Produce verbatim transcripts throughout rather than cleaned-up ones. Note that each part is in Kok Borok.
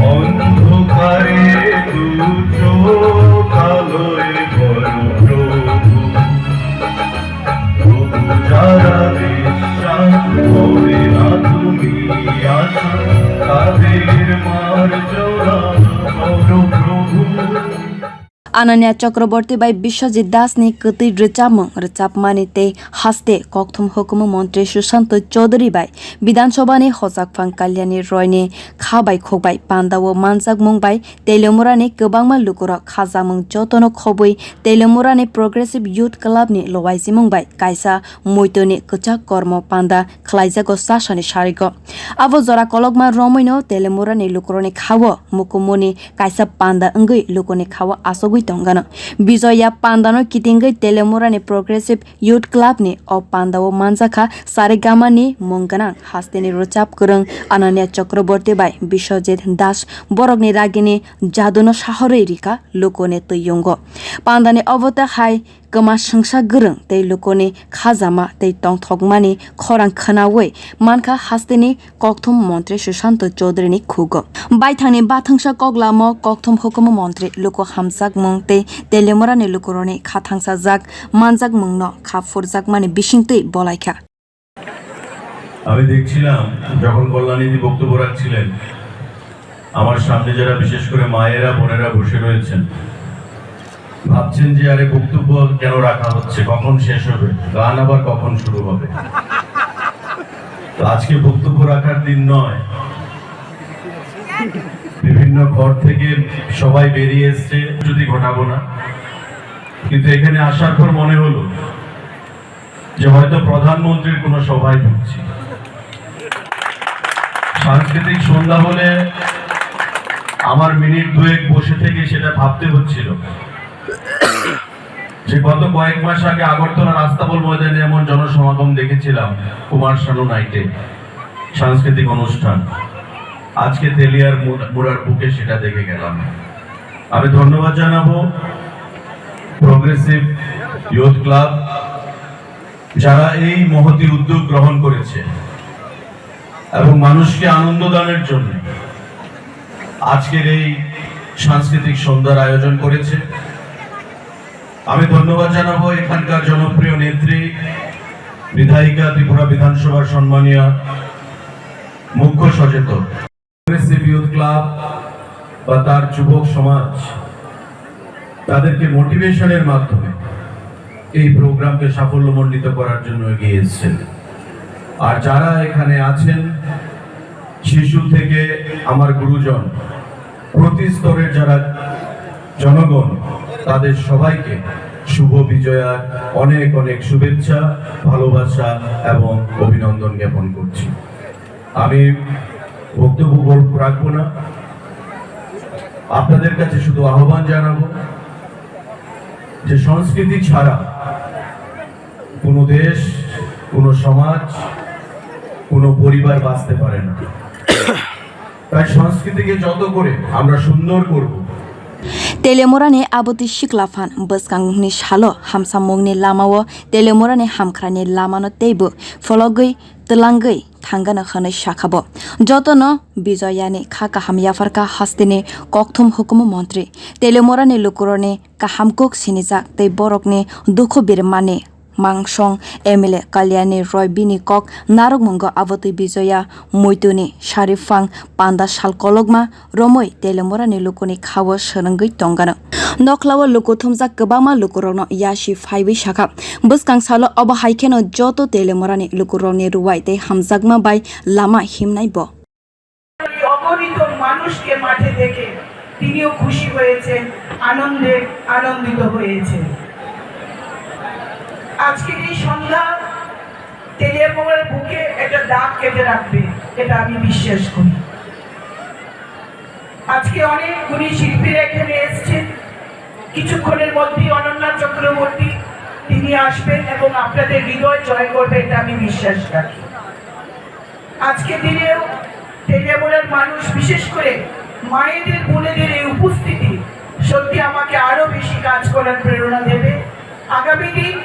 অন্ধকারে দু চোখ আলোয় ভরো প্রভু, তবু যারা বিশ্বাস করে না তুমি আছো, তাদের মার্জনা করো প্রভু। Ananya Chakraborty bai Biswajit Das ni kwtwi rwchapmung rwchapmani tei haste kokthum hukumu montri Sushant Chaudhary bai Bidhan Sabha ni hojakphang Kalyani Roy ni kha bai khukbai pandao manjakmung bai Telemura ni kwbangma lukurok khajakmung jotono khobwi Telemura ni Progressive Youth Club ni lowaijimung bai kaisa muitu ni kwchak kormo panda khlaijago chasani sarigo. Abo jora kolokma romwino Telemura ni lukurok ni khao mukumuni kaisa panda wngwi lukuni khao asogwi tongano. Bijoya pandano kitingwi Telemura ni Progressive Youth Club ni o pandao manjakha Saregama ni mung gwnang hasteni rwchap kwrwng Ananya Chakraborty bai Biswajit Das borokni ragini jaduno sahorwi rikha lukuni twiyungo. Pandani obo ta hai kwma swngsa gwrwng tei lukuni khajama tei tongthokmani khorang khwnawi mankha hasteni kokthum montri Sushant Chaudhary ni khugo. Baithangni bathangsa koklamo kokthum hukumu montri luku hamjakmung tei Telemura ni lukurokni kha thangsajak manjakmungno kha phurjakmani bisingtwi bolaikha. আমি দেখছিলাম, যখন কল্যাণীদি বক্তব্য রাখছিলেন, আমার সামনে যারা বিশেষ করে মায়েরা, বোনেরা বসে রয়েছেন, ভাবছেন যে, "আরে, বক্তব্য কেন রাখা হচ্ছে, কখন শেষ হবে, গান আবার কখন শুরু হবে?" তো আজকে বক্তব্য রাখার দিন নয়। বিভিন্ন ঘর থেকে সবাই বেরিয়ে এসছে, যদি ঘটাবো না, কিন্তু এখানে আসার পর মনে হলো যে হয়তো প্রধানমন্ত্রীর কোনো সভায় ঢুকছি। সাংস্কৃতিক সন্ধ্যা বলে আমার মিনিট দুয়েক বসে থেকে সেটা ভাবতে হচ্ছিল যে গত কয়েক মাস আগে আগরতলার আস্তাবল ময়দানে এমন জনসমাগম দেখেছিলাম কুমার শানু নাইটে, সাংস্কৃতিক অনুষ্ঠান। আজকে তেলিয়ার মুড়-, মুড়ার বুকে সেটা দেখে গেলাম। আমি ধন্যবাদ জানাবো প্রোগ্রেসিভ ইউথ ক্লাব, যারা এই মহতী উদ্যোগ গ্রহণ করেছে এবং মানুষকে আনন্দ দানের জন্য আজকের এই সাংস্কৃতিক সন্ধ্যার আয়োজন করেছে। আমি ধন্যবাদ জানাবো এখানকার জনপ্রিয় নেত্রী, বিধায়িকা, ত্রিপুরা বিধানসভার সম্মানীয় মুখ্য সচেতক। প্রোগ্রেসিভ ইউথ ক্লাব বা তার যুবক সমাজ তাদেরকে মোটিভেশনের মাধ্যমে এই প্রোগ্রামকে সাফল্যমণ্ডিত করার জন্য এগিয়ে এসেছেন। আর যারা এখানে আছেন, শিশু থেকে আমার গুরুজন, প্রতি স্তরের যারা জনগণ, তাদের সবাইকে শুভ বিজয়ার অনেক অনেক শুভেচ্ছা, ভালোবাসা এবং অভিনন্দন জ্ঞাপন করছি। আমি বক্তব্য বল-, রাখবো না। আপনাদের কাছে শুধু আহ্বান জানাবো যে সংস্কৃতি ছাড়া কোনো দেশ, কোনো সমাজ, কোনো পরিবার বাঁচতে পারে না। তাই সংস্কৃতিকে যত করে আমরা সুন্দর করব, Telemurani abotwi sikla phan bwskangni salo hamsamungni lamao Telemurani hamkhrani lamano teibo phologwi twlangwi thangano hwnwi sakha bo. Jotono Bijoyani kha kaham yapharkha hasteni kokthum hukumu montri. Telemurani lukurokni kaham kuk sinijak tei borokni dukhu birmani mangsong M L A Kalyani Roy bini kok narwkmungo abotwi Bijoya muituni sariphang panda sal kolokma romwi Telemurani lukuni khao swnwngwi tongano. Nokhlao luku thumjak kwbangma lukurokno yasi phaiwi sakha. Bwskang salo obo hai kheno joto Telemurani lukurokni ruwai tei hamjakma bai lama himnai bo. অগণিত মানুষকে মাঠে দেখে তিনিও খুশি হয়েছেন, আনন্দে আনন্দিত হয়েছেন। আজকের এই সন্ধ্যা তেলিয়ামুড়ার বুকে একটা দাগ কেটে রাখবে, এটা আমি বিশ্বাস করি। আজকে অনেক গুণী শিল্পীরা এখানে এসছেন। কিছুক্ষণের মধ্যেই অনন্যা চক্রবর্তী তিনি আসবেন এবং আপনাদের হৃদয় জয় করবে, এটা আমি বিশ্বাস রাখি। আজকের দিনেও তেলিয়ামুড়ার মানুষ, বিশেষ করে মায়েদের, বোনেদের এই উপস্থিতি সত্যি আমাকে আরো বেশি কাজ করার প্রেরণা দেবে। আগামী দিন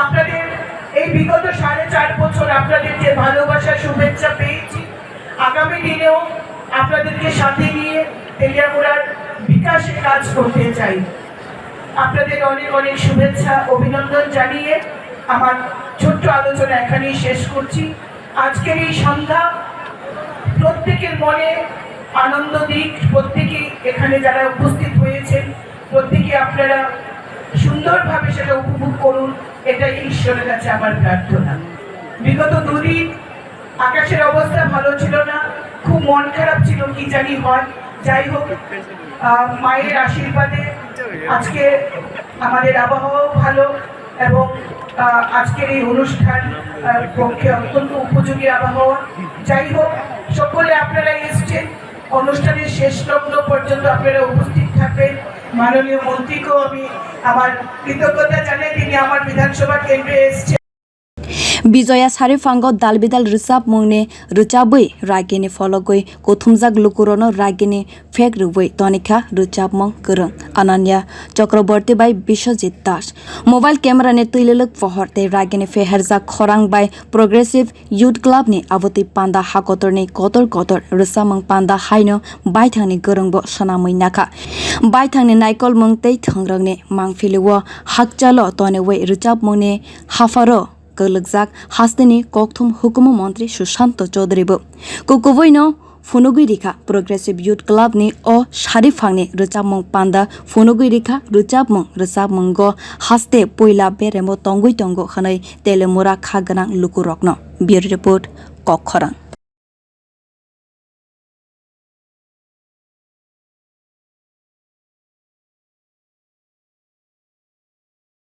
আপনাদের এই বিগত সাড়ে চার বছর আপনাদের যে ভালোবাসা, শুভেচ্ছা পেয়েছি, আগামী দিনেও আপনাদেরকে সাথে নিয়ে তেলিয়ামুড়ার বিকাশে কাজ করতে চাই। আপনাদের অনেক অনেক শুভেচ্ছা, অভিনন্দন জানিয়ে আমার ছোট্ট আলোচনা এখানেই শেষ করছি। আজকের এই সন্ধ্যা প্রত্যেকের মনে আনন্দ দিক, প্রত্যেকে এখানে যারা উপস্থিত হয়েছেন, প্রত্যেকে আপনারা সুন্দরভাবে সেটা উপভোগ করুন, এটাই ঈশ্বরের কাছে আমার প্রার্থনা। বিগত দুদিন আকাশের অবস্থা ভালো ছিল না, খুব মন খারাপ ছিল, কি জানি হয়। যাই হোক, আহ, মায়ের আশীর্বাদে আজকে আমাদের আবহাওয়াও ভালো এবং, আহ, আজকের এই অনুষ্ঠান, আহ, পক্ষে অত্যন্ত উপযোগী আবহাওয়া। যাই হোক, সকলে আপনারা এসছেন, অনুষ্ঠানের শেষ লগ্ন পর্যন্ত আপনারা উপস্থিত থাকবেন। মাননীয় মন্ত্রীকেও আমি আমার কৃতজ্ঞতা জানাই, তিনি আমার বিধানসভা কেন্দ্রে এসছেন। Bijoya Sariphango dalbidal rwchapmungni rwchabwi ragini phologwi kuthumjak lukurokno ragini phek rwui tonikha rwchapmung kwrwng Ananya Chakraborty bai Biswajit Das. Mobile camera ni twilwlwk pohor tei ragini pheherjak khorang bai Progressive Youth Club ni abotwi panda hakotorni kotor kotor rwchapmung panda haino baithangni kwrwngbo swnamwi nakha. Baithangni naikolmung tei thwngrwngni mangpilio hakchalo toniwi rwchapmungni hapharo kwlwkjak hasteni kokthum hukumu montri Sushanta Chaudhary bo. Kukubuino phunugwi rikha Progressive Youth Club ni o sariphangni rwchapmung panda phunugwi rikha rwchapmung rwchapmungo haste puila beremo tongwi tongo hwnwi Telemura kha gwnang lukurokno. Bureau Report, Kokkhorang.